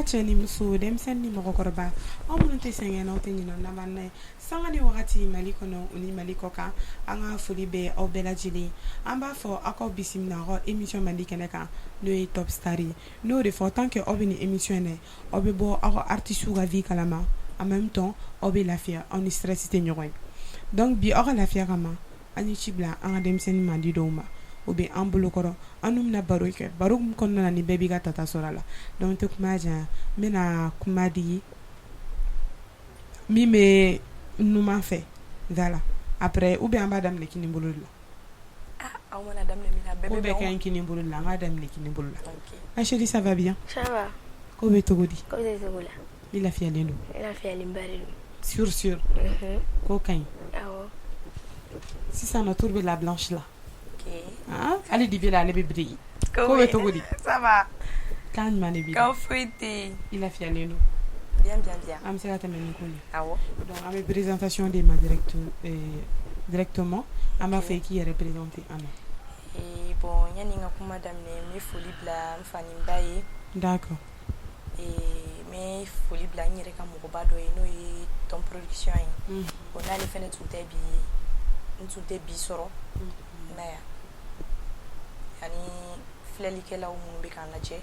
Cɛ ni muso, denmisɛnnin ni mɔgɔkɔrɔba, aw minnu tɛ sɛgɛn, n'aw tɛ ɲinɛ n'an ye sanga ni wagati, Mali kɔnɔ ni Mali kɔ kan, an ka foli bɛ aw bɛɛ lajɛlen. An b'a fɔ aw ka bisimila aw ka émission mandi kɛnɛ kan, n'o ye Top Star ye. N'o de fɔ, tant que aw bɛ nin émission in aw bɛ bɔ aw ka artistes ka vie kalama, en même temps aw bɛ lafiya, aw ni stress tɛ ɲɔgɔn ye. Donc bi, aw ka lafiya kama, an ye ci bila an ka denmisɛnnin mandi dɔw ma, o bɛ an bolokɔrɔ. An bɛna baro kɛ, baro kɔnɔna na ni bɛɛ b'i ka tata sɔrɔ a la. Donc tɛ kuma jan, n bɛna kuma di min bɛ numan fɛ la, après ou bien an b'a daminɛ kini bolo de la. Aw mana daminɛ min na, bɛɛ ko bɛ bɛɛ bɛn ka ɲi kini bolo la, an k'a daminɛ kini bolo la. Ma chérie, ça va bien? Ça va. Ko bɛ cogo di? Ko tɛ cogo la. I lafiyalen don? I lafiyalenba de don. Sûr sûr? Ko ka ɲi? Awɔ. Sisan nɔ, tour bɛ la blanche la. Ok. Ah, hali dibi la, ale bɛ briller. Ko bɛ cogo di? Ça va. Kan jumɛn de b'i la? Kan foyi tɛ yen. I lafiyalen don? Bien, bien, bien. An bɛ se ka tɛmɛ ni ko ye? Awɔ. Donc an bɛ présentation d'e ma directement. An b'a fɛ i k'i yɛrɛ présenter an ma. Et bon, yani n ka kuma daminɛ, n bɛ foli bila n fa ni n ba ye. Et n bɛ foli bila n yɛrɛ ka mɔgɔba dɔ ye, n'o ye Tom Production ye. Bon, n'ale fɛnɛ tun tɛ bi, n tun tɛ bi sɔrɔ. I m'a ye wa? Ani filɛlikɛlaw minnu bɛ k'an lajɛ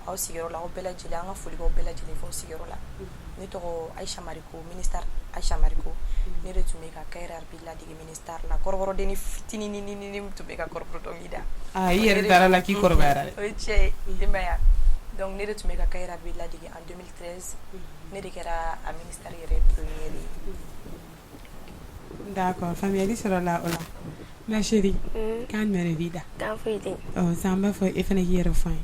aw sigiyɔrɔ la, aw bɛɛ lajɛlen, an ka foli b'aw bɛɛ lajɛlen fɔ sigiyɔrɔ la. Ne tɔgɔ Aïcha Mariko, ministre Aïcha Mariko. Ne de tun bɛ ka Kayira bi ladege ministre la, kɔrɔbɔrɔdenni fitinininin tun bɛ ka kɔrɔbɔrɔ dɔnkili da. Ah, i yɛrɛ dara la k'i kɔrɔbayara dɛ. O ye tiɲɛ ye, i m'a ye wa? Donc ne de tun bɛ ka Kayira bi ladege en 2013. Ne de kɛra a ministre yɛrɛ première ye. D'accord, faamuyali sɔrɔla o la. Ma chérie, kan jumɛn de b'i da? Kan foyi tɛ yen. Ɔ, sisan an b'a fɔ e fana k'i yɛrɛ fɔ an ye.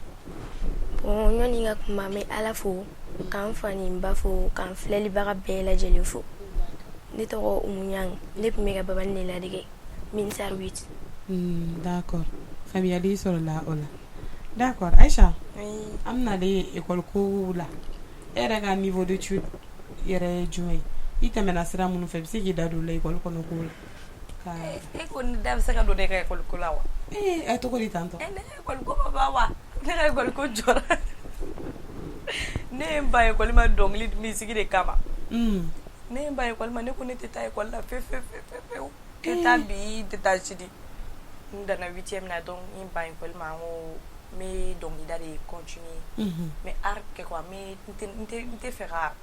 Bon, yanni n ka kuma, n bɛ Ala fo, k'an fa ni n ba fo, k'an filɛlibaga bɛɛ lajɛlen fo. Ne tɔgɔ Umu Ɲang, ne tun bɛ ka Babani de ladege Minsar 8. D'accord, faamuyali sɔrɔla o la. D'accord, Aïcha. Oui. An bɛna ale école ko la. E yɛrɛ ka niveau d'étude yɛrɛ ye jumɛn ye? I tɛmɛna sira minnu fɛ, i bɛ se k'i da don o la, école kɔnɔ ko la ka? E ko ne da bɛ se ka don ne ka école ko la wa? Ee, ɛ, cogo di tantɔ? E, ne ka école ko ma ban wa? Ne ka école ko jɔra. Ne ye n ban école ma dɔnkili musique de kama. Ne ye n ban école ma, ne ko ne tɛ taa école la fewu fewu fewu fewu. Tɛ taa bi, tɛ taa sini. N danna huitième na, donc n ye n ban école ma, n ko n bɛ dɔnkilida de continuer. N bɛ art kɛ quoi, n tɛ fɛ ka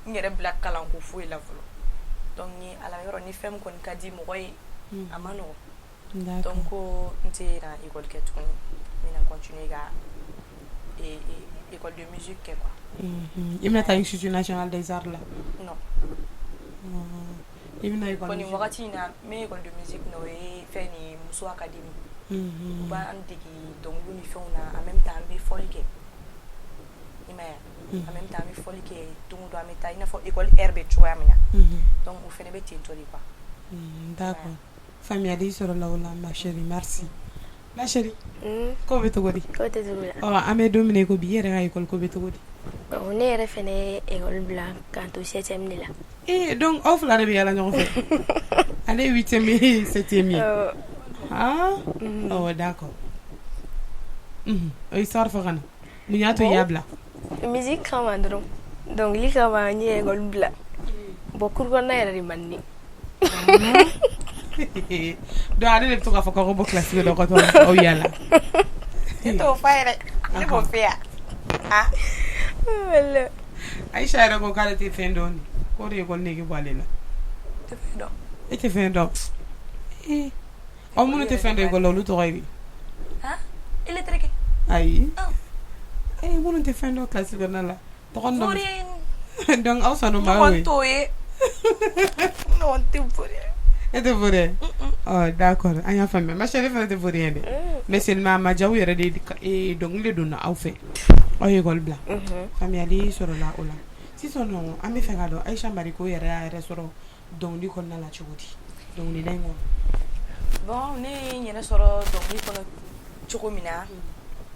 n yɛrɛ bila kalanko foyi la fɔlɔ. Donc n ye Ala yɔrɔ ni fɛn min kɔni ka di mɔgɔ ye, a ma nɔgɔn. Donc ko n tɛ na école kɛ tuguni, n bɛna continuer ka école de musique kɛ quoi. I bɛna taa Institut national des arts la? Non. I bɛna école Bon, nin wagati in na, n bɛ école de musique na, o ye fɛn ni muso académie. U b'an dege dɔnkiliw ni fɛnw na, en même temps an bɛ fɔli kɛ. I m'a ye wa? En même temps an bɛ fɔli kɛ, don o don an bɛ taa, i n'a fɔ école heure bɛ cogoya min na. Donc o fana bɛ ten tɔ de quoi. D'accord, faamuyali sɔrɔla o la, ma chérie, merci. Ma chérie, ko bɛ cogo di? Ko tɛ cogo la. Ɔ, an bɛ don min na i ko bi, i yɛrɛ ka école ko bɛ cogo di? Bon, ne yɛrɛ fɛnɛ ye école bila k'an to septième de la. Ee, donc aw fila de bɛ yaala ɲɔgɔn fɛ, ale ye huitième ye, septième ye. Ah, ɔ, d'accord, o histoire fɔ ka na, mun y'a to i y'a bila? Musique kama dɔrɔn, dɔnkili kama n ye école bila. Bon, cour kɔnɔna yɛrɛ de man di ne. Donc ale de bɛ to k'a fɔ k'aw ka bɔ classe kɔnɔ ka taa aw yaala. Ne t'o fɔ yɛrɛ, ne b'o fɛ yan. Ah. Wala. Aïcha yɛrɛ ko k'ale tɛ fɛn dɔn de, k'o de ye école nege bɔ ale la. Tɛ fɛn dɔn. E tɛ fɛn dɔn? Ee, aw minnu tɛ fɛn dɔn école la, olu tɔgɔ ye di? Ah, illettré kɛ. Ayi, ee, minnu tɛ fɛn dɔn classe kɔnɔna la, tɔgɔ dɔ. Vaurien. Donc aw sɔnn'o Ne ma o kɔni ye? t'o ye. Ne kɔni tɛ vaurien. E tɛ vaurien? Ɔ, d'accord, an y'a faamuya. Ma chérie fana tɛ vaurien dɛ, mais seulement a ma diya aw yɛrɛ de ye, dɔnkili de donna aw fɛ, aw ye école bila. Faamuyali sɔrɔla o la. Sisan nɔ, an bɛ fɛ k'a dɔn Aïcha Mariko yɛrɛ y'a yɛrɛ sɔrɔ dɔnkili kɔnɔna la cogo di, dɔnkilida in kɔnɔ? Bon, ne ye n yɛrɛ sɔrɔ dɔnkili kɔnɔ cogo min na,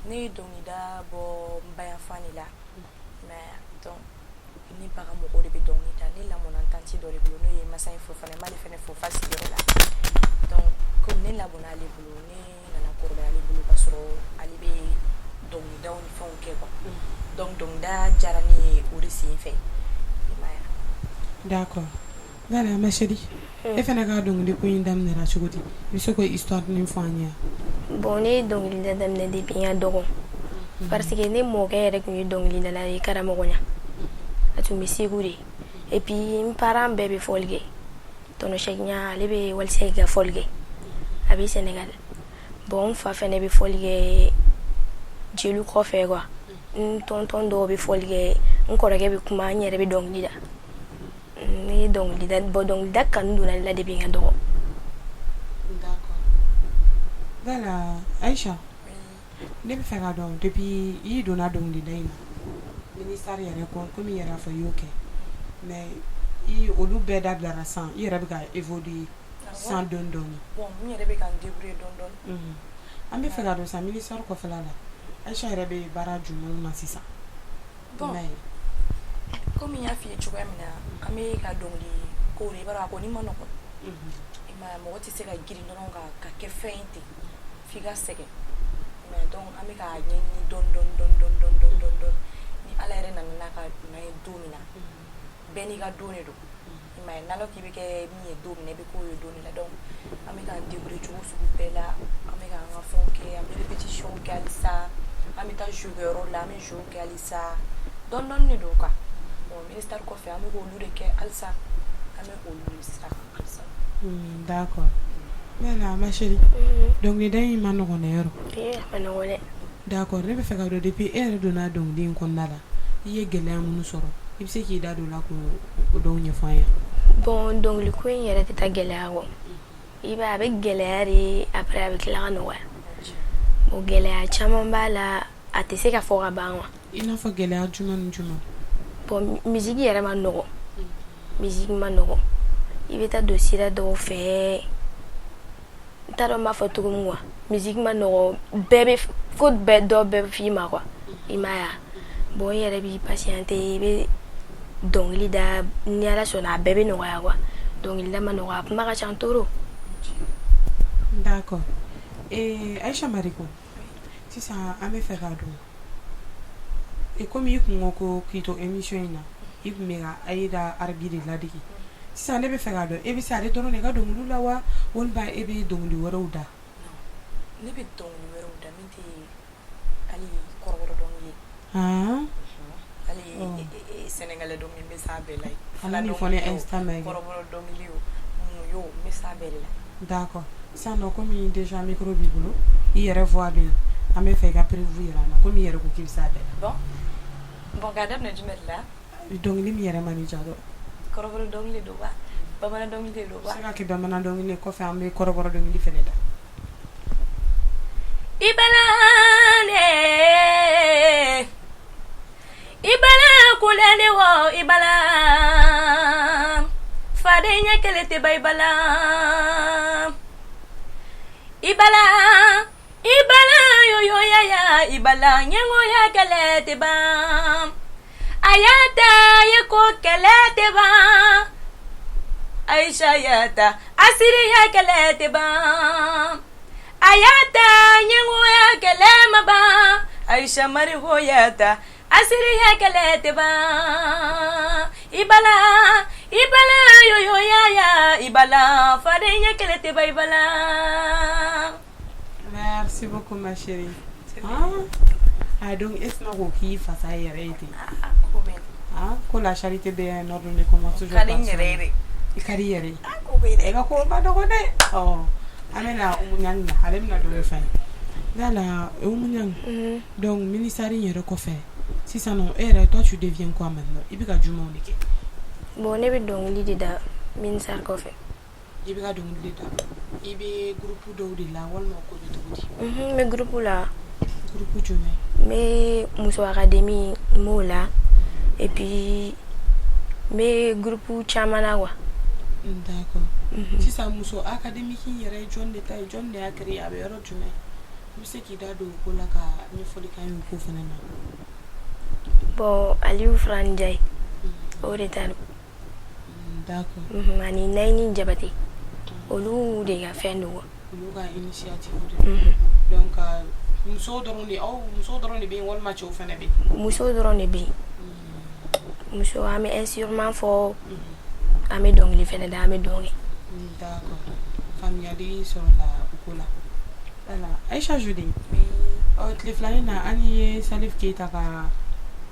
ne ye dɔnkilida bɔ n bayanfan de la. Mais donc ne ba ka mɔgɔw de bɛ dɔnkili da. Ne lamɔna n tantie dɔ de bolo, n'o ye Masayi Fofana ye, n b'ale fɛnɛ fo f'a sigiyɔrɔ la. Donc comme ne lamɔna ale bolo, ne nana kɔrɔbaya ale bolo ka sɔrɔ ale bɛ dɔnkilidaw ni fɛnw kɛ quoi. Donc dɔnkilida diyara ne ye o de sen fɛ, i m'a ye. D'accord. Voilà, ma chérie, e fana ka dɔnkili ko in daminɛra cogo di? I bɛ se k'o histoire nin fɔ an ye? Bon, ne ye dɔnkilida daminɛ depuis n ka dɔgɔ, parce que ne mɔkɛ yɛrɛ tun ye dɔnkilidala ye karamɔgɔ ɲa, a tun bɛ Segu de. Et puis n parents bɛɛ bɛ fɔli kɛ. Tonton Cheikh ɲa, ale bɛ Walisɛki ka fɔli kɛ, a bɛ Sénégal. Bon, n fa fɛnɛ bɛ fɔli kɛ jeliw kɔfɛ quoi. N tonton dɔw bɛ fɔli kɛ, n kɔrɔkɛ bɛ kuma, n yɛrɛ bɛ dɔnkili da. Ne ye dɔnkilida, bon, dɔnkilida kanu donna ne la depuis n ka dɔgɔ. D'accord. Voilà, Aïcha, ne bɛ fɛ k'a dɔn, depuis i donna dɔnkilida in na, ministère yɛrɛ kɔ, komi i yɛrɛ y'a fɔ i y'o kɛ, mais i olu bɛɛ dabilara sisan, i yɛrɛ bɛ ka évoluer sisan dɔɔni dɔɔni. Bon, n yɛrɛ bɛ ka n débrouiller dɔɔni dɔɔni. An bɛ fɛ k'a dɔn sisan, ministère kɔfɛla la, Aïcha yɛrɛ bɛ baara jumɛnw na sisan? Bon, I m'a ye. Komi n y'a f'i ye cogoya min na, an bɛ ka dɔnkili ko de, i b'a dɔn a kɔni ma nɔgɔn, i m'a ye. Mɔgɔ tɛ se ka girin dɔrɔn ka kɛ fɛn ye ten, f'i ka sɛgɛn. Mais donc an bɛ k'a ɲɛɲini dɔɔni dɔɔni dɔɔni dɔɔni dɔɔni dɔɔni dɔɔni dɔɔni. Ni Ala yɛrɛ nana n'a ka na ye don min na, bɛɛ n'i ka don de don, i m'a ye. N'Ala k'i bɛ kɛ min ye don min na, i bɛ k'o ye don de la. Donc an bɛ k'an débrouiller cogo sugu bɛɛ la, an bɛ k'an ka fɛnw kɛ, an bɛ répétition kɛ halisa, an bɛ taa jouer kɛyɔrɔ la, an bɛ jouer kɛ halisa, dɔɔni dɔɔni de don quoi. Bon, ministère kɔfɛ, an bɛ k'olu de kɛ halisa, an bɛ k'olu de sira kan halisa. D'accord. Voilà, ma chérie, dɔnkilida in ma nɔgɔn dɛ, yɔrɔ? Ee, a ma nɔgɔn dɛ. D'accord, ne bɛ fɛ k'a dɔn, depuis e yɛrɛ donna dɔnkili in kɔnɔna la, i ye gɛlɛya minnu sɔrɔ, i bɛ se k'i da don o la k'o dɔw ɲɛfɔ an ye? Bon, dɔnkili ko in yɛrɛ tɛ taa gɛlɛya kɔ. I b'a ye, a bɛ gɛlɛya de, après a bɛ tila ka nɔgɔya. Bon, gɛlɛya caman b'a la, a tɛ se ka fɔ ka ban quoi. I n'a fɔ gɛlɛya jumɛn ni jumɛn? Bon, musique yɛrɛ ma nɔgɔn, musique ma nɔgɔn. I bɛ taa don sira dɔw fɛ, n t'a dɔn n b'a fɔ cogo min quoi. Musique ma nɔgɔn, bɛɛ bɛ ko bɛɛ dɔ bɛɛ f'i ma quoi, i m'a ye wa. Bon, i yɛrɛ b'i patienter, i bɛ dɔnkili da, ni Ala sɔnna a bɛɛ bɛ nɔgɔya quoi. Dɔnkilida ma nɔgɔn, a kuma ka ca trop. D'accord. Aïcha Mariko, sisan an bɛ fɛ k'a dɔn, e komi i kun ko ko k'i to émission in na, i tun bɛ ka Aïda R&B de ladege. Sisan ne bɛ fɛ k'a dɔn, e bɛ se ale dɔrɔn de ka dɔnkiliw la wa, walima e bɛ dɔnkili wɛrɛw da? Ne bɛ dɔnkili wɛrɛw da min tɛ hali kɔrɔbɔrɔ dɔnkili ye. Hali sénégalais dɔnkili, n bɛ s'a bɛɛ la yen. Kana nin fɔ ne instant mɛn. Kɔrɔbɔrɔ dɔnkili o, mun yo, n bɛ s'a bɛɛ de la. D'accord. Sisan nɔ, komi déjà micro b'i bolo, i yɛrɛ voix bɛ yen, an bɛ fɛ i ka preuve yira an na, komi i yɛrɛ ko k'i bɛ s'a bɛɛ la. Bon, k'a daminɛ jumɛn de la? Dɔnkili min yɛrɛ man di ja dɔn. Kɔrɔbɔrɔ dɔnkili don wa, bamanan dɔnkili de don wa? Se ka kɛ bamanan dɔnkili, kɔfɛ an bɛ kɔrɔbɔrɔ dɔnkili fɛnɛ da. Ibalane, ibala kulene wo, ibala fadenya kɛlɛ tɛ ba, ibala ibala ibala yoyo yaya, ibala ɲɛngoya kɛlɛ tɛ ban, a y'a ta ye ko kɛlɛ tɛ ban, Aisha y'a ta asiriya kɛlɛ tɛ ban, a y'a ta ɲɛngoya kɛlɛ ma ban, Aisha Mariko y'a ta asiriya kɛlɛ tɛ ban, ibala ibala yoyo yaya, ibala fadenya kɛlɛ tɛ ban, ibala. Merci beaucoup, ma chérie. Ah, ah donc e sina k'o k'i fasa yɛrɛ ye ten. Ah, ko bɛ. Ah, ko la charité bien ordonnée commence toujours Ka di par n yɛrɛ ye de. I ka di i yɛrɛ ye. Ah, ko bɛ dɛ. E ka ko ma dɔgɔ dɛ. Ɔ, an bɛna Umu Ɲangi na, ale bɛna dɔ de fɔ an ye. Yala Umu Ɲangi, donc ministère in yɛrɛ kɔfɛ sisan nɔ, e yɛrɛ, toi tu deviens quoi maintenant? I bɛ ka jumɛnw de kɛ? Bon, ne bɛ dɔnkili de da ministère kɔfɛ. I bɛ ka dɔnkili de da, i bɛ groupe dɔw de la walima o ko bɛ cogo di? N bɛ groupe la. Groupe jumɛn? N bɛ muso académie, n b'o la, et puis n bɛ groupe caman na quoi. D'accord. Sisan muso académie yɛrɛ ye jɔn de ta ye? Jɔn de y'a créé? A bɛ yɔrɔ jumɛn? I bɛ se k'i da don o ko la ka ɲɛfɔli k'an ye o ko fana na? Bon, Aliou Fran Ndiaye, o de ta don. D'accord. Ani Nayini Jabate, olu de ka fɛn don quoi. Olu ka initiative de don. Donc ka Muso dɔrɔn de aw muso dɔrɔn de bɛ yen walima cɛw fana bɛ yen? Muso dɔrɔn de bɛ yen. Muso, an bɛ instrument fɔ, an bɛ dɔnkili fana da, an bɛ dɔn kɛ. D'accord, faamuyali sɔrɔla o ko la. Voilà, Aïcha Joli, ɔ tile filanin na an ye Salif Keita ka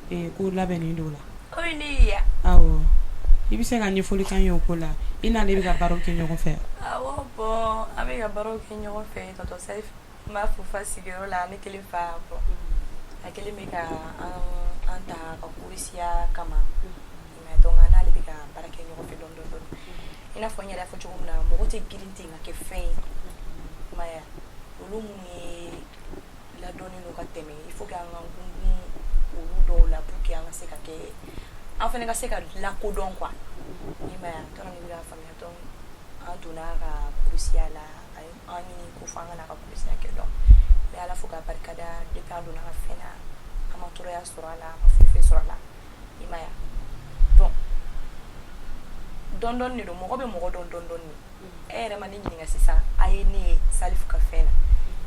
ko labɛnnen dɔw la. O ye ne ye ya? Awɔ, i bɛ se ka ɲɛfɔli k'an ye o ko la, i n'ale bɛ ka baaraw kɛ ɲɔgɔn fɛ. Awɔ, bon, an bɛ ka baaraw kɛ ɲɔgɔn fɛ. Tonton Salif, n b'a fo fa sigiyɔrɔ la, ne kelen fa. Bon, a kelen bɛ ka an ta ka choriste kama, donc an n'ale bɛ ka baara kɛ ɲɔgɔn fɛ dɔɔni dɔɔni. I n'a fɔ n yɛrɛ y'a fɔ cogo min na, mɔgɔ tɛ girin ten ka kɛ fɛn ye, i m'a ye wa? Olu minnu ye ladɔnnen don ka tɛmɛ, il faut que an ka gungun olu dɔw la pour que an ka se ka kɛ, an fana ka se ka lakodɔn quoi, i m'a ye wa? Tɔrɔ ne bɛ k'a faamuya. Donc an donna a ka choriste la, a ye an ɲini ko fo an ka n'a ka choriste kɛ. Donc n bɛ Ala fo k'a barikada. Depuis an donna a ka fɛn na, an ma tɔɔrɔya sɔrɔ a la, an ma foyi foyi sɔrɔ a la, i m'a ye wa? Bon, dɔɔni dɔɔni de don, mɔgɔ bɛ mɔgɔ dɔn dɔɔni dɔɔni de. E yɛrɛ ma ne ɲininka sisan, a ye ne ye Salif ka fɛn na.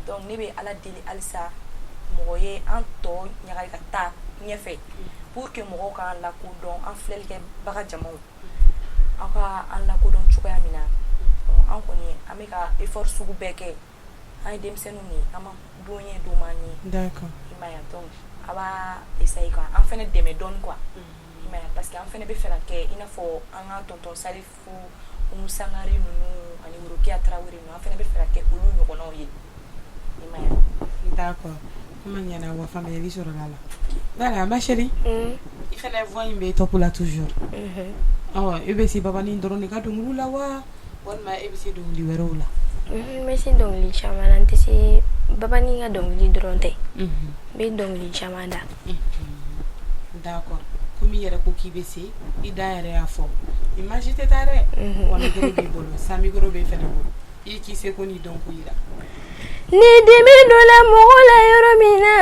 Donc ne bɛ Ala deli halisa, mɔgɔ ye an tɔ ɲagali ka taa ɲɛfɛ pour que mɔgɔw k'an lakodɔn, an filɛlikɛbaga jamaw, aw ka an lakodɔn cogoya min na. An kɔni, an bɛ ka effort sugu bɛɛ kɛ. An ye denmisɛnninw de ye, an ma don ye don m'an ye. I m'a ye? Donc a b'a essayer ka an fana dɛmɛ dɔɔni quoi, i m'a ye? Parce que an fana bɛ fɛ ka kɛ i n'a fɔ an ka tonton Salifu, Umu Sangare ninnu ani Worokiya Tarawele ninnu. An fana bɛ fɛ ka kɛ olu ɲɔgɔnnaw ye, i m'a ye? D'accord, kuma ɲɛna wa, faamuyali sɔrɔla la. Voilà, ma chérie, i fana voix in bɛ top la toujours. Ɔ, i bɛ se Babani dɔrɔn de ka dɔnkiliw la wa, walima e bɛ se dɔnkili wɛrɛw la? N bɛ se dɔnkili caman na. N tɛ se Babani ka dɔnkili dɔrɔn tɛ, n bɛ dɔnkili caman da. D'accord, komi i yɛrɛ ko k'i bɛ se, i da yɛrɛ y'a fɔ, image tɛ taa dɛ, wa micro b'i bolo, sa micro b'e fɛnɛ bolo, i k'i seko n'i dɔnko yira. Ni dimi donna mɔgɔ la yɔrɔ min na,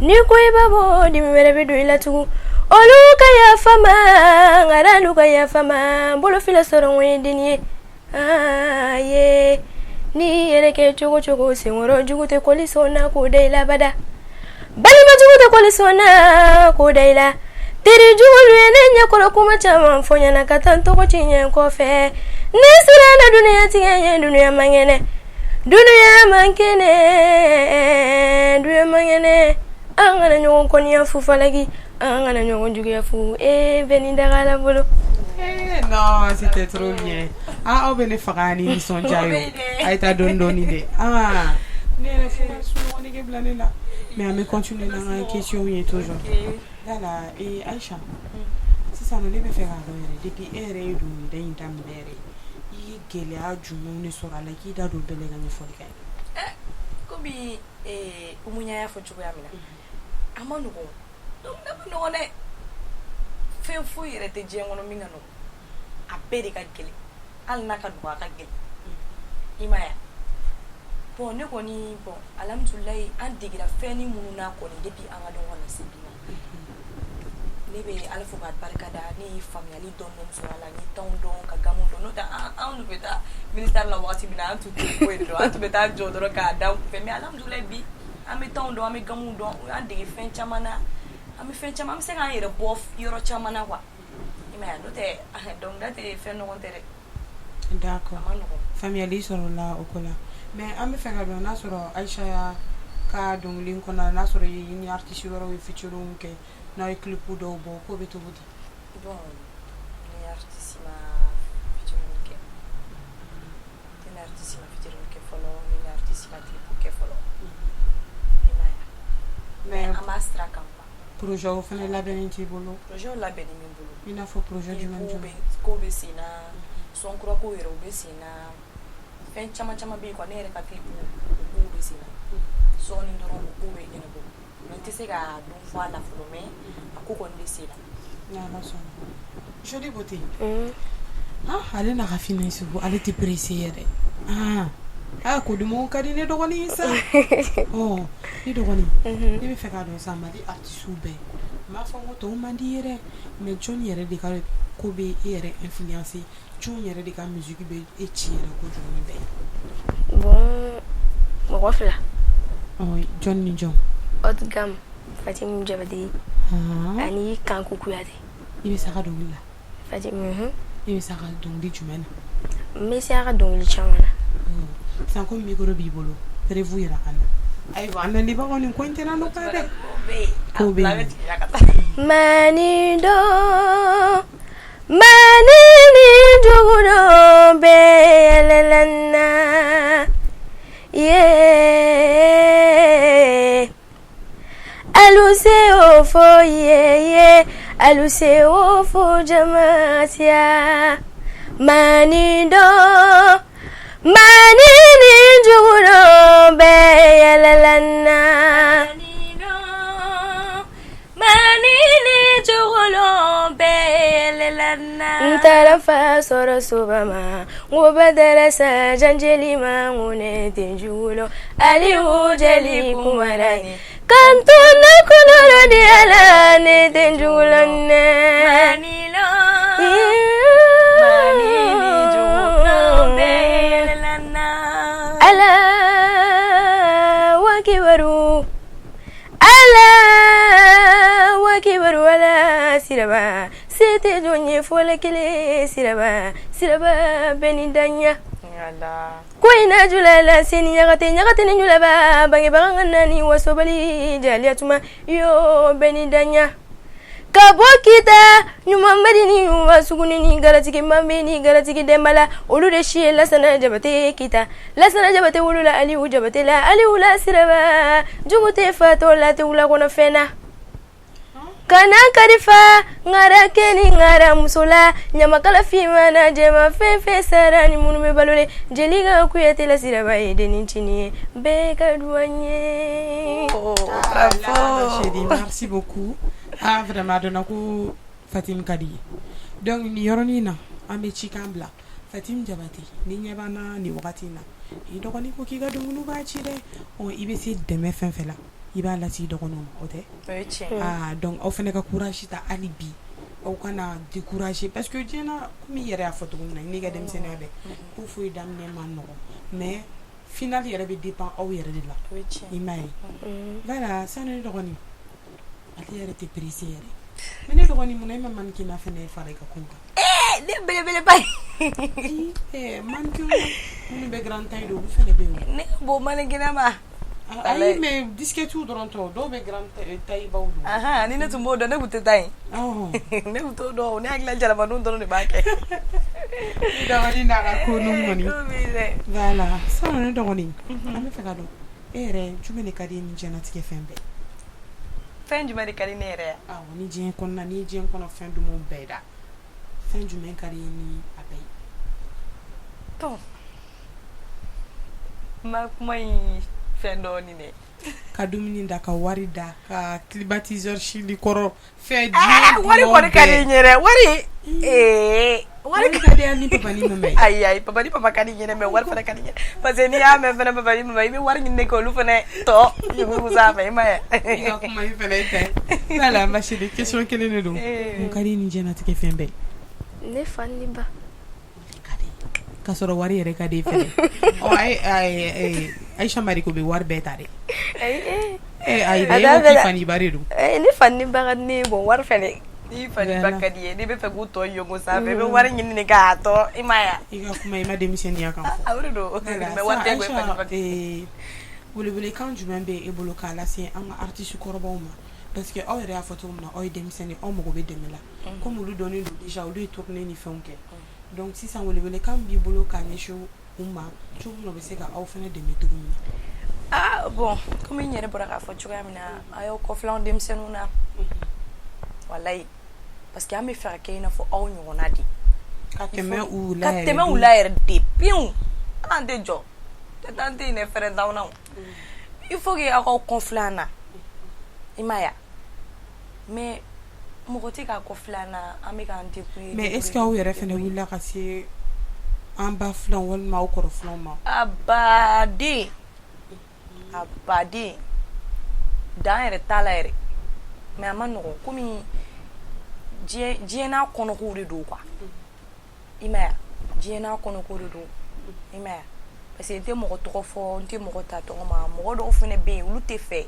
ni ko i b'a bɔ, dimi wɛrɛ bɛ don i la tugun. Olu ka yafa ma, nka ka yafa ma, bolo fila sɔrɔ n ye den ye. Aa ye, n'i yɛrɛ kɛ cogo cogo, senkɔrɔ jugu tɛ kɔli sɔnna k'o da i la bada, balima jugu tɛ kɔli sɔnna k'o da i la, teri jugu ye ne ɲɛkɔrɔ kuma caman fɔ ɲɛna ka taa n tɔgɔ tiɲɛ kɔfɛ. Ne siranna dunuya tigɛ ɲɛ, dunuya man kɛnɛ, dunuya man kɛnɛ, dunuya man kɛnɛ. An kana ɲɔgɔn kɔniya fu falaki, an kana ɲɔgɔn juguya fu, e bɛ nin daga bolo. Non, c'était trop bien. Ah, aw bɛ ne faga ni nisɔndiya ye. A ye taa dɔɔni dɔɔni dɛ. Ah, ne yɛrɛ fo ka sunɔgɔ nege bila ne la. Mais an bɛ continuer n'an ka question ye toujours. Voilà, et Aïcha, sisan nɔ ne bɛ fɛ k'a dɔn yɛrɛ, depuis e yɛrɛ ye dɔnkilida in daminɛ yɛrɛ, i ye gɛlɛya jumɛnw de sɔrɔ a la? I k'i da don bɛɛ la ka ɲɛfɔli kɛ. Komi Umu y'a fɔ cogoya min na, a ma nɔgɔn, dɔnkilida ma nɔgɔn dɛ. Fɛn foyi yɛrɛ tɛ diɲɛ kɔnɔ min ka nɔgɔn, a bɛɛ de ka gɛlɛn. Hali n'a ka nɔgɔn, a ka gɛlɛn, i m'a ye? Bon, ne kɔni, bon, alhamdulilayi, an degera fɛn ni minnu na kɔni depuis an ka dɔgɔ na se bi ma, ne bɛ Ala fo k'a barika da. Ne ye faamuyali dɔɔni dɔɔni sɔrɔ a la, n ye temps dɔn, ka gammes dɔn. N'o tɛ, an tun bɛ taa ministère la wagati min na, an tun tɛ foyi dɔn, an tun bɛ taa jɔ dɔrɔn k'a da kunfɛ. Mais alhamdulilayi, bi an bɛ temps dɔn, an bɛ gammes dɔn, o y'an dege fɛn caman na. An bɛ fɛn caman, an bɛ se k'an yɛrɛ bɔ yɔrɔ caman na quoi, i m'a ye? N'o tɛ, dɔnkilida tɛ fɛn nɔgɔn tɛ dɛ. D'accord. A ma nɔgɔn. Faamuyali sɔrɔla o ko la. Mais an bɛ fɛ ka dɔn n'a sɔrɔ Aïcha ka dɔnkili kɔnɔna, n'a sɔrɔ i ni artiste wɛrɛw ye featuring kɛ, n'aw ye clip dɔw bɔ, k'o bɛ cogo di? Bon, ni artiste ma featuring kɛ, ne ni artiste ma featuring kɛ fɔlɔ, ne ni artiste ma clip kɛ fɔlɔ, i m'a ye? Mais an b'a sira kan quoi. Projet fana labɛnnen t'i bolo? Projet labɛnnen bɛ n bolo. I n'a fɔ projet jumɛn jumɛn? Ko bɛ sen na, son kura ko yɛrɛ o bɛ sen na, fɛn caman caman bɛ yen quoi. Ne yɛrɛ ka clip o kow bɛ sen na, sɔɔni dɔrɔn o kow bɛ ɲɛnabɔ. Mais n tɛ se ka don fɔ a la fɔlɔ, mais a ko kɔni bɛ sen na. Ni Ala sɔnna. Jolie Beauté. Ah, ale n'a ka fini sugu, ale tɛ pressé yɛrɛ. Ah, ah, ko duman ka di ne dɔgɔnin ye sa. Ɔ, ne dɔgɔnin, ne bɛ fɛ k'a dɔn sa, Mali artistes bɛɛ, n b'a fɔ ko tɔw man di ye dɛ, mais jɔnni yɛrɛ de ka ko bɛ e yɛrɛ influencer, jɔn yɛrɛ de ka musique bɛ e ci yɛrɛ kojugu ni bɛɛ ye? Bon, Mɔgɔ fila. Jɔn ni jɔn? Haute gamme Fatimu Jabate ani Kanku Kuyate. I bɛ se a ka dɔnkili la? Fatimu. I bɛ se a ka dɔnkili jumɛn na? N bɛ se a ka dɔnkili caman na. Sisan komi micro b'i bolo, preuve jira an na. Ayiwa an lamɛnbagaw nin ko in tɛna nɔgɔya dɛ. Ko bɛ yen. Mani dɔn mani ni jugu dɔn bɛɛ yɛlɛla n na ye alu se o fo ye ye alu se o fo jamasiya mani dɔn mani ni jugu dɔn bɛɛ yɛlɛla n na. Mani ni jugu dɔn bɛɛ yɛlɛla n na. N taara n fa sɔrɔ soba ma n ko badara sa janjeli ma n ko ne tɛ jugu lɔn Aliyu jeli kumara ye kan to ne kɔnɔ di ala ne tɛ jugu lɔn dɛ. Mani lɔn mani ni jugu lɔn bɛɛ yɛlɛla n na. Ala wakibaru ala wakibaru ala siraba se tɛ jɔn ye fo Ala kelen siraba siraba bɛɛ ni daɲa ko in na jula la seni ɲagate ɲagate ni julaba bangebaga ka naani wasobali jaliya tuma yo bɛɛ ni daɲa ka bɔ kita ɲumanbari ni ɲuman suguni ni garatigi manbe ni garatigi denba la olu de si ye lasana jabate kita lasana jabate wolola aliyu jabate la aliyu la siraba jugu tɛ fatɔ la tɛ wula kɔnɔ fɛn na kana kalifa ŋara kɛ ni ŋara muso la ɲamakala finman na jɛman fɛn fɛn sara ni minnu bɛ balo jeli ka kuyate la siraba ye den ncinin ye bɛɛ ka duwa ye. Oh, bravo chérie, merci beaucoup. Ah vraiment a dɔnna ko Fatim ka di ye. Donc nin yɔrɔnin na an bɛ cikan bila Fatim Jabate ni ɲɛ b'an na nin wagati in na i dɔgɔnin ko k'i ka dumuni b'a ci dɛ ɔ i bɛ se dɛmɛ fɛn fɛn la i b'a lase i dɔgɔninw ma o tɛ O ye tiɲɛ. Ah donc aw fana ka courage ta hali bi aw kana décourager parce que diɲɛ na komi i yɛrɛ y'a fɔ cogo min na i n'i ka denmisɛnninya bɛɛ ko foyi daminɛ man nɔgɔn mais final yɛrɛ bɛ dépend aw yɛrɛ de la O ye tiɲɛ. i m'a ye voilà sani ne dɔgɔnin ale yɛrɛ tɛ pressé yɛrɛ mais ne dɔgɔnin mun na e ma mannequinat fana fara i ka ko kan Eh, ne belebeleba ye. Ayi mannequin minnu bɛ grande taille don olu fana bɛ yen Ne ka bon mannequinat ma. o ayi mais disquette dɔrɔn tɛ o dɔw bɛ grande taille baw don Ahan, ni ne tun b'o dɔn ne tun tɛ taa yen. ɔhɔn Ne tun t'o dɔn ne hakili la jalamaninw dɔrɔn de b'a kɛ. Ne dɔgɔnin n'a ka ko ninnu kɔni Ko b'i dɛ. voilà sisan ne dɔgɔnin an bɛ fɛ ka dɔn e yɛrɛ jumɛn de ka di ni diɲɛlatigɛ fɛn bɛɛ Fɛn jumɛn de ka di ne yɛrɛ ye? Awɔ ni diɲɛ kɔnɔna ni diɲɛ kɔnɔ fɛn dumanw bɛɛ da fɛn jumɛn ka di ni a bɛɛ ye? Bon n ma kuma in fɛn dɔɔnin dɛ. Ka dumuni da ka wari da ka climatiseur sili kɔrɔ fɛn Ah, diɲɛ wari dumanw kɔni ka di bɛɛ. n ye dɛ wari ee Wari ka di hali ni papa ni mama ye. Ayi ayi papa ni mama ka di n ye dɛ mais wari fana ka di n ye parce que n'i y'a mɛn fana papa ni mama i bɛ wari ɲini k'olu fana tɔ yugu sanfɛ i ma ye. I ka kuma in fana tɛ. Voilà ma chérie question kelen de don. Mun ka di ni diɲɛlatigɛ fɛn bɛɛ? Ne fa ni ba. K'a sɔrɔ wari yɛrɛ ka di e fɛnɛ. Ɔ ayi Aïcha Mariko bɛ wari bɛɛ ta dɛ. Ayi Ayi dɛ e ko k'i fa n'i ba de don. Ne fa ni ba ka di ne ye bon wari fɛnɛ. N'i fa ni ba ka di ye n'i bɛ fɛ k'u tɔ yongo sanfɛ i bɛ wari ɲini de k'a tɔ i ma ye I ka kuma i ma denmisɛnninya kan fɔ. wa? O de don mais wari tɛ ko e fa ni ba. Welewelekan jumɛn bɛ e bolo k'a lase an ka artiste kɔrɔbaw ma parce que aw yɛrɛ y'a fɔ cogo min na aw ye denmisɛnnin aw mago bɛ dɛmɛ la comme olu dɔnnen don déjà olu ye tournée ni fɛnw kɛ donc sisan welewelekan b'i bolo k'a ɲɛsin u ma cogo min na u bɛ se ka aw fana dɛmɛ cogo min na. Ah bon komi n yɛrɛ bɔra k'a fɔ cogoya min na a y'aw kɔfilɛ anw denmisɛnninw na walayi parce que an bɛ fɛ ka kɛ i n'a fɔ aw ɲɔgɔnna de. Ka tɛmɛ u la ka yɛrɛ tɛmɛ u la yɛrɛ de pewu an tɛ jɔ tɛ an tɛ yen dɛ fɛrɛn t'anw na o il faut que aw k'aw kɔfilɛ an na i ma ye wa mais mɔgɔ tɛ k'a kɔfilɛ an na an bɛ k'an débrouiller. Mais est ce que aw yɛrɛ fana wulila ka se an ba filanw walima aw kɔrɔ filanw ma? A baden a baden dan yɛrɛ t'a la yɛrɛ mais a ma nɔgɔn komi diɲɛ n'a kɔnɔkow de don quoi i ma ye wa diɲɛ n'a kɔnɔko de don i ma ye wa Parce que n tɛ mɔgɔ tɔgɔ fɔ, n tɛ mɔgɔ ta tɔgɔ ma. Mɔgɔ dɔw fana bɛ yen, olu tɛ fɛ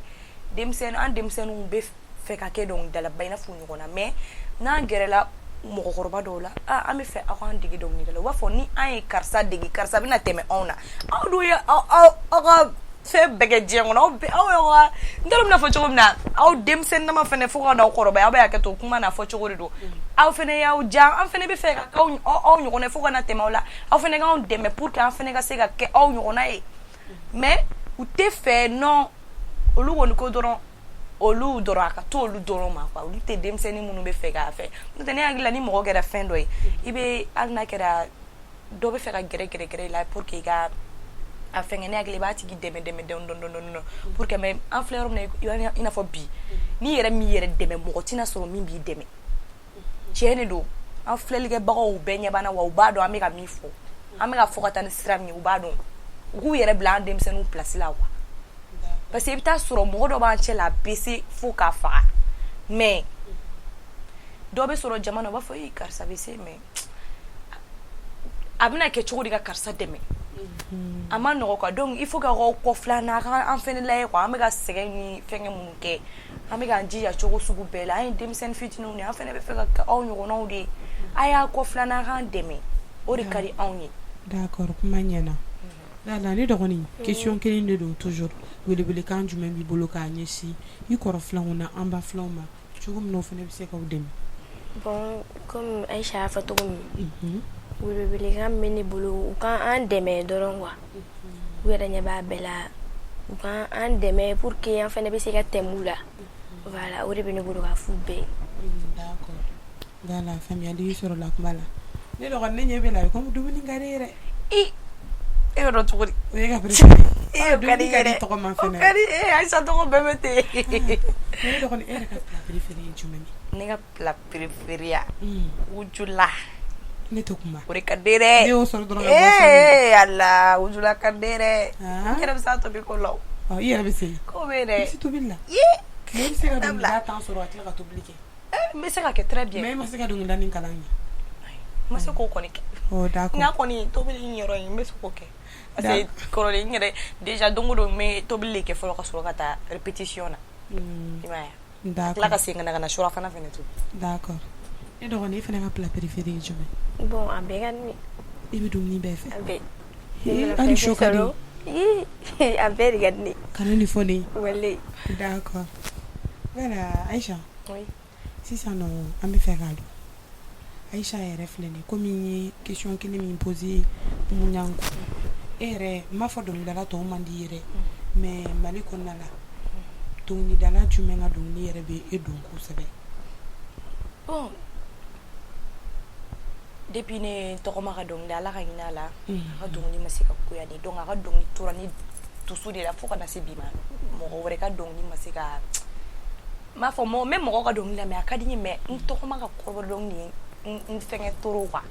denmisɛnnin, an denmisɛnninw bɛ fɛ ka kɛ dɔnkilidalaba i n'a fɔ ɲɔgɔn na. Mais n'an gɛrɛla mɔgɔkɔrɔba dɔw la, an bɛ fɛ aw k'an dege dɔnkilida la, u b'a fɔ ni an ye karisa dege, karisa bɛna tɛmɛ anw na. Aw dun ye aw ka fɛn bɛɛ kɛ diɲɛ kɔnɔ, aw aw y'aw ka, n t'a dɔn n bɛna fɔ cogo min na, aw denmisɛnnin fana fo ka n'aw kɔrɔbaya, aw bɛ hakɛ to kuma n'a fɔ cogo de don. Aw fana y'aw ja, an fana bɛ fɛ ka k'aw aw ɲɔgɔnna fo ka na tɛmɛ aw la. Aw fana k'anw dɛmɛ pour que an fana ka se ka kɛ aw ɲɔgɔnna ye. Mais u tɛ fɛ, non, olu kɔni ko dɔrɔn, olu dɔrɔn, a ka to olu dɔrɔn ma quoi. Olu tɛ denmisɛnnin minnu bɛ fɛ k'a fɛ. N'o tɛ, ne hakili la, ni mɔgɔ kɛra fɛn dɔ ye, i bɛ, hali n'a kɛra dɔ bɛ fɛ ka gɛrɛ gɛrɛ gɛrɛ i la pour que i ka a fɛngɛ, ne hakili, i b'a tigi dɛmɛ dɛmɛ dɔɔni dɔɔni dɔɔni pour que. Mais an filɛ yɔrɔ min na, i n'a fɔ bi, n'i yɛrɛ m'i yɛrɛ dɛmɛ, mɔgɔ tɛna sɔrɔ min b'i dɛmɛ. Tiɲɛ de don, an filɛlikɛbagaw bɛɛ ɲɛ b'an na wa, u b'a dɔn an bɛ ka min fɔ, an bɛ ka fɔ ka taa ni sira min ye, u b'a dɔn. U k'u yɛrɛ bila an denmisɛnninw place la quoi. Parce que i bɛ taa sɔrɔ mɔgɔ dɔ b'an cɛ la, a bɛ se fo k'a faga, mais dɔ bɛ sɔrɔ jama na, u b'a fɔ ee, karisa bɛ se, mais a bɛna kɛ cogo di ka karisa dɛmɛ? A ma nɔgɔ quoi. Donc il faut que aw kɔ filanan, a ka an fɛnɛ lajɛ quoi. An bɛ ka sɛgɛn ni fɛnkɛ minnu kɛ, an bɛ k'an jija cogo sugu bɛɛ la. An ye denmisɛnnin fitininw de ye, an fɛnɛ bɛ fɛ ka kɛ aw ɲɔgɔnnaw de ye. A y'a kɔ filanan k'an dɛmɛ, o de ka di anw ye. D'accord, kuma ɲɛna. Lala, ne dɔgɔnin, question kelen de don toujours. Welewelekan jumɛn b'i bolo k'a ɲɛsin i kɔrɔ filanw na, an ba filanw ma, cogo min na o fana bɛ se k'aw dɛmɛ? Bon, comme Aïcha y'a fɔ cogo min, welewelekan min bɛ ne bolo, u ka an dɛmɛ dɔrɔn quoi. U yɛrɛ ɲɛ b'a bɛɛ la, u ka an dɛmɛ pour que an fana bɛ se ka tɛmɛ u la. Voilà, o de bɛ ne bolo ka f'u bɛɛ ye. D'accord, voilà, faamuyali sɔrɔla kuma la. Ne dɔgɔnin, ne ɲɛ bɛ la comme dumuni ka di ye dɛ. I e bɛ dɔn cogo di? O ye ka préféré. E o ka di ka di yɛrɛ. Tɔgɔma O fɛnɛ. ka di e Aïcha tɔgɔ bɛɛ bɛ ten. Ne dɔgɔnin, e yɛrɛ ka plat préféré ye jumɛn ye? Ne ka plat préféré ya, wujula. Ne tɛ kuma. O de ka di dɛ. Ne y'o sɔrɔ dɔrɔn ka bɔ san. Ee Ala, wujula ka di dɛ. Ah. N yɛrɛ bɛ se a tobi ko la o. Ɔ, i yɛrɛ bɛ se? Ko bɛ yen I dɛ. bɛ se tobili la? Ye. Mais i bɛ se ka Dabila. dɔnkilida temps sɔrɔ ka tila ka tobili kɛ? N bɛ se ka kɛ très bien. Mais e ma se ka dɔnkilida nin kalan kɛ? N ma se k'o kɔni kɛ. Ɔ, d'accord. Nka kɔni tobili in yɔrɔ in, n bɛ se k'o kɛ. Parce que kɔrɔlen, n yɛrɛ déjà, don o don n bɛ tobili de kɛ fɔlɔ ka sɔrɔ ka taa répétition na. I m'a ye wa? D'accord. Tila ka segin ka na surafana fɛnɛ tobi. D'accord. Ne dɔgɔnin, e fana ka plat préféré ye jumɛn? Bon, a bɛɛ ka di ne. I bɛ dumuni bɛɛ fɛ? A bɛɛ. Ee, hali sɔ ka di? Ii, a bɛɛ de ka di ne. Kana nin fɔ ne ye. Walayi. D'accord. Voilà, Aïcha. Oui. Sisan nɔ, an bɛ fɛ k'a dɔn, Aïcha yɛrɛ filɛ nin ye, komi n ye question kelen min posé Umu Ɲanku, e yɛrɛ, n m'a fɔ dɔnkilidala tɔw man di i ye dɛ, mais Mali kɔnɔna la, dɔnkilidala jumɛn ka dɔnkili yɛrɛ bɛ e don kosɛbɛ? Bon, depuis ne tɔgɔma ka dɔnkili, Ala ka hinɛ a la, a ka dɔnkili ma se ka goya ne. Donc a ka dɔnkili tora ne dusu de la fo ka na se bi ma. Mɔgɔ wɛrɛ ka dɔnkili ma se ka, n b'a fɔ mɔgɔ, n bɛ mɔgɔ ka dɔnkili lamɛn, a ka di n ye, mais n tɔgɔma ka kɔrɔbɔ dɔnkili n fɛngɛ trop quoi.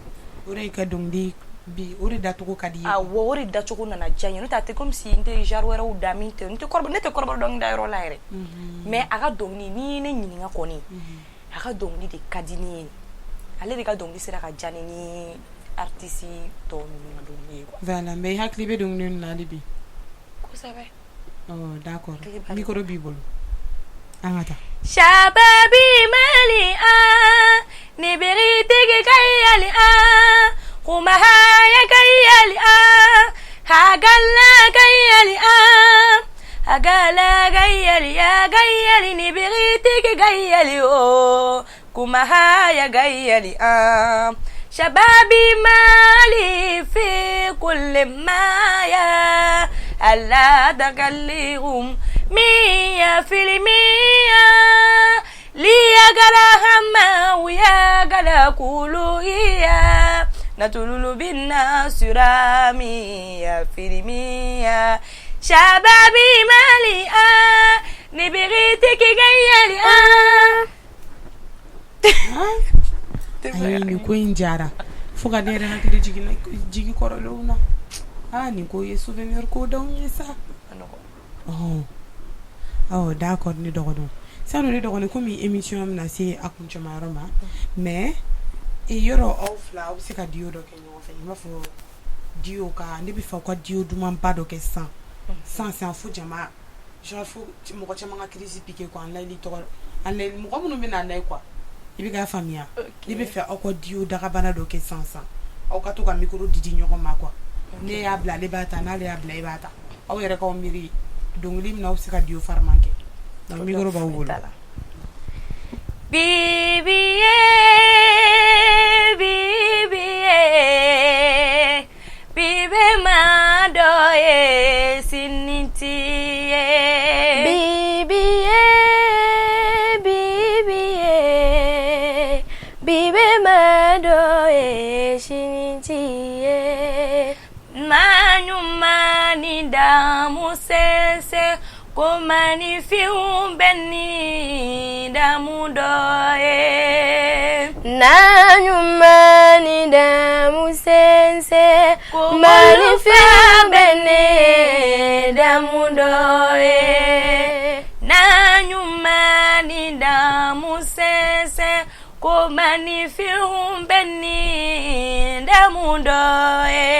O de y'i ka dɔnkili bi, o de dacogo ka di i ye? Awɔ, o de dacogo nana diya n ye. N'o tɛ, a tɛ comme si n tɛ genre wɛrɛw da min tɛ n tɛ kɔrɔbɔ, ne tɛ kɔrɔbɔ dɔnkili da yɔrɔ la yɛrɛ. Mais a ka dɔnkili, n'i ye ne ɲininka kɔni, a ka dɔnkili de ka di ne ye. Ale de ka dɔnkili sera ka diya ne ni artiste tɔw ninnu ka dɔnkili ye quoi. Voilà, mais i hakili bɛ dɔnkili ninnu na hali bi? Kosɛbɛ. Ɔ, d'accord. Hakili b'a la. Micro b'i bolo, an ka taa. شبابي مالي آه نبغيتك كيالي آه ومهايا كيالي آه هاقلا كيالي آه هاقلا كيالي يا كيالي نبغيتك كيالي أوه كمهايا كيالي آه شبابي مالي في كل ما يا ألا تكلهم 100% ليا قلا هما ويا قلا كولو إيا نتلول بنا سرا 100% شبابي مالي آه نبغيتك جيالي آه. Ayi, nin ko in jara fo ka ne yɛrɛ hakili jigin jigi kɔrɔlenw na. Aa, nin ko ye souvenir ko d'anw ye sa. Ɔhɔn, ɔ, d'accord. Ne dɔgɔnin, sisan ne dɔgɔnin, komi émission bɛna se a kuncɛma yɔrɔ ma, mais e yɔrɔ, aw fila, aw bɛ se ka duo dɔ kɛ ɲɔgɔn fɛ, i b'a fɔ Duo ka ne bɛ fɛ aw ka duo dumanba dɔ kɛ sisan sisan sisan fo jama genre fo mɔgɔ caman ka crise piquer quoi an layɛli tɔgɔ an layɛli mɔgɔ minnu bɛ na an layɛ quoi i bɛ k'a faamuya ne bɛ fɛ aw ka duo dagabana dɔ kɛ sisan sisan aw ka to ka micro di di ɲɔgɔn ma quoi ne y'a bila ale b'a ta n'ale y'a bila e b'a ta aw yɛrɛ k'aw miiri dɔnkili min na aw bɛ se ka duo fariman kɛ donc micro b'aw bolo. Bibi ye bibi ye bi bɛ maa dɔ ye sini t'i ye. Bibi ye bibi ye bi bɛ maa dɔ ye sini t'i ye. Maa ɲuman ni damu sɛnsɛn ko maaninfinw bɛ ni damu dɔ ye. Na ɲuman ni damu sɛnsɛn ko maaninfinw bɛ ni damu dɔ ye. Na ɲuman ni damu sɛnsɛn ko maaninfinw bɛ ni damu dɔ ye.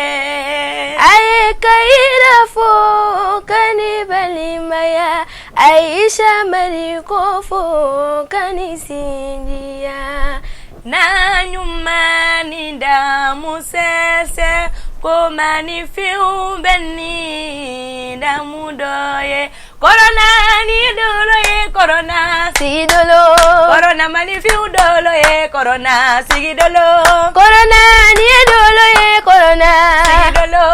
A ye Kayira fo ka ni balimaya Ayisa Mariko fo ka ni sinjiya. Na ɲuman ni damu sɛnsɛn ko maaninfinw bɛ ni damu dɔ ye. Korona ni dolo ye korona sigi dolo. Korona maaninfinw dolo ye korona sigi dolo. Korona ni dolo ye korona sigi dolo.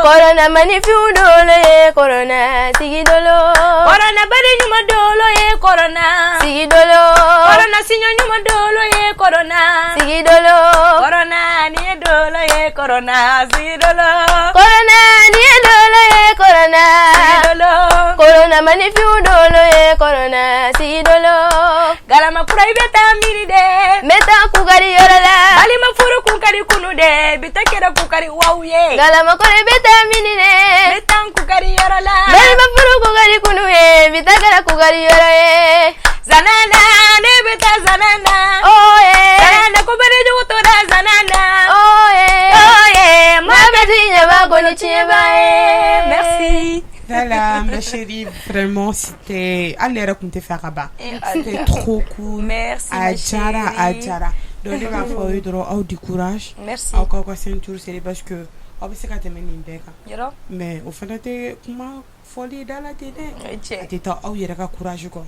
Korona maaninfinw dolo ye korona sigi dolo. Korona bari ɲuman dolo ye korona sigi dolo. Korona siɲɔ ɲuman dolo ye korona sigi dolo. Korona ni dolo ye korona sigi dolo. Korona ni dolo ye korona sigi dolo. Korona maaninfinw dolo ye korona sigi dolo. Galama kura i bɛ taa miiri dɛ. N bɛ taa kukari yɔrɔ la. Balima furu kun ka di kunu dɛ bi ta kɛra kukari waw ye. Galama kura i bɛ taa mini dɛ. N bɛ taa kukari yɔrɔ la. Balima furu kun ka di kunu ye bi ta kɛra kukari yɔrɔ ye. Zanana ne bɛ taa zanana. Oye. Zanana ko bari jugu tora zanana. Oye. Oye. Maa bɛ ti ɲɛba ko ni tiɲɛba ye. Merci. Voilà, ma chérie, vraiment, c'était. Ale yɛrɛ tun tɛ fɛ a ka ban. C'était trop cool. Merci, A ma diyara, a chérie. diyara. Donc ne b'a fɔ aw ye dɔrɔn aw du courage. Merci. Aw k'aw ka ceinture serrer parce que aw bɛ se ka tɛmɛ nin bɛɛ kan. Yɔrɔ. Mais o fana tɛ kuma fɔli da la ten dɛ. O ye tiɲɛ. A tɛ taa aw yɛrɛ ka courage kɔ.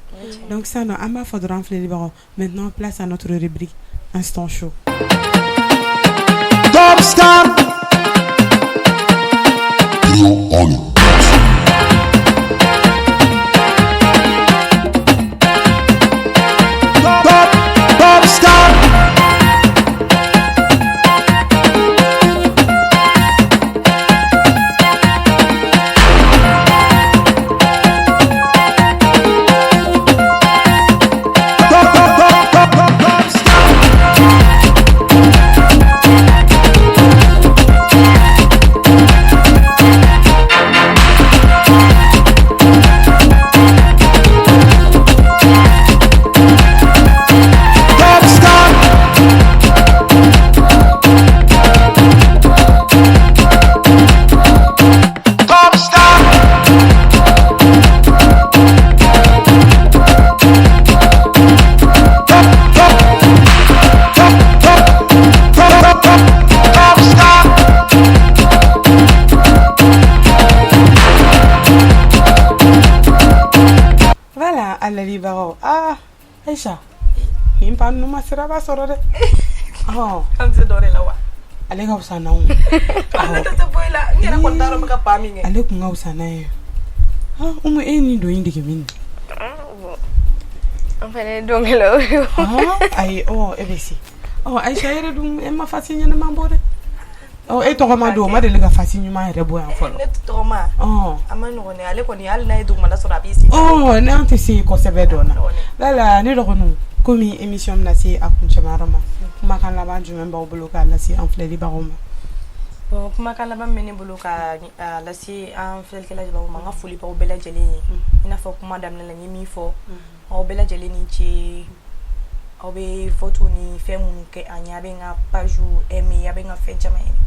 Donc sisan nɔ an b'a fɔ dɔrɔn an filɛlibagaw maintenant place à notre rubrique instant show. Top Star. Top, Top Star. Top, top, top, top, top, top Star. Top Star. Top Star. Top, top, top, top, top, top, top, top Star. Voilà, an layɛlibagaw ah Aïcha nin ba ninnu ma siraba sɔrɔ dɛ. Ɔhɔn An bɛ se dɔ de la wa. ale ka fisa n'anw ye. Ne tɛ foyi la n yɛrɛ kɔni t'a dɔn n bɛ ka pa min kɛ. Ale kun ka fisa n'an ye. Ah Umu e ye nin don in dege min? An fana ye dɔnkɛlaw ye. Ah ayi ɔ e bɛ se. Ɔ Aïcha e yɛrɛ dun e ma fasi ɲɛnama bɔ dɛ. Ɔ e tɔgɔ ma don o ma deli ka fasi ɲuman yɛrɛ bɔ yan fɔlɔ. Ne tɔgɔ ma. Ɔ A ma nɔgɔn dɛ ale kɔni hali n'a ye dugumana sɔrɔ a b'i sigi. ɔ n'an tɛ se kosɛbɛ dɔn na. Voilà ne dɔgɔninw komi émission bɛna se a kuncɛmayɔrɔ ma kumakan laban jumɛn b'aw bolo k'a lase an filɛlibagaw ma? Bon kumakan laban min bɛ ne bolo ka lase an filɛlikɛla jabaw ma n ka foli b'aw bɛɛ lajɛlen ye i n'a fɔ kuma daminɛ la n ye min fɔ aw bɛɛ lajɛlen ni ce aw bɛ vote ni fɛn minnu kɛ an ye a bɛ n ka page aimer a bɛ n ka fɛn caman aimer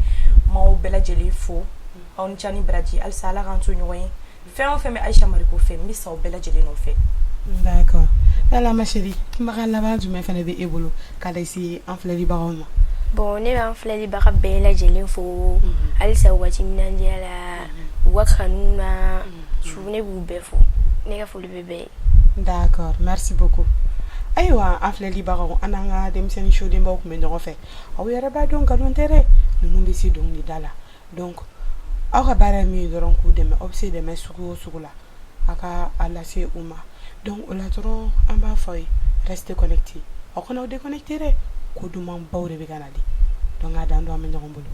n M'aw bɛɛ lajɛlen fo, aw ni ce ni baraji. Halisa Ala k'an to ɲɔgɔn ye. Fɛn o fɛn bɛ Ayisa Mariko fɛ, n bɛ sa aw bɛɛ lajɛlen nɔfɛ. D'accord. Yala ma chérie, kumakan laban jumɛn fana bɛ e bolo ka lase an filɛlibagaw ma? Bon, ne b'an filɛlibaga bɛɛ lajɛlen fo halisa u ka timinandiya la, u ka kanu na su. Ne b'u bɛɛ fo, ne ka foli bɛ bɛɛ ye. D'accord, merci beaucoup. Ayiwa, an filɛlibagaw, an n'an ka denmisɛnnin sodenbaw tun bɛ ɲɔgɔn fɛ. Aw yɛrɛ b'a dɔn, nkalon tɛ dɛ, ninnu bɛ se dɔnkilida la. Donc aw ka baara ye min ye dɔrɔn, k'u dɛmɛ. Aw bɛ se dɛmɛ sugu o sugu la, a ka a lase u ma. Donc o la dɔrɔn, an b'a fɔ aw ye, restez connectés, aw kana aw déconnecter dɛ. Ko dumanbaw de bɛ ka nalen. Donc a dan don, an bɛ ɲɔgɔn bolo.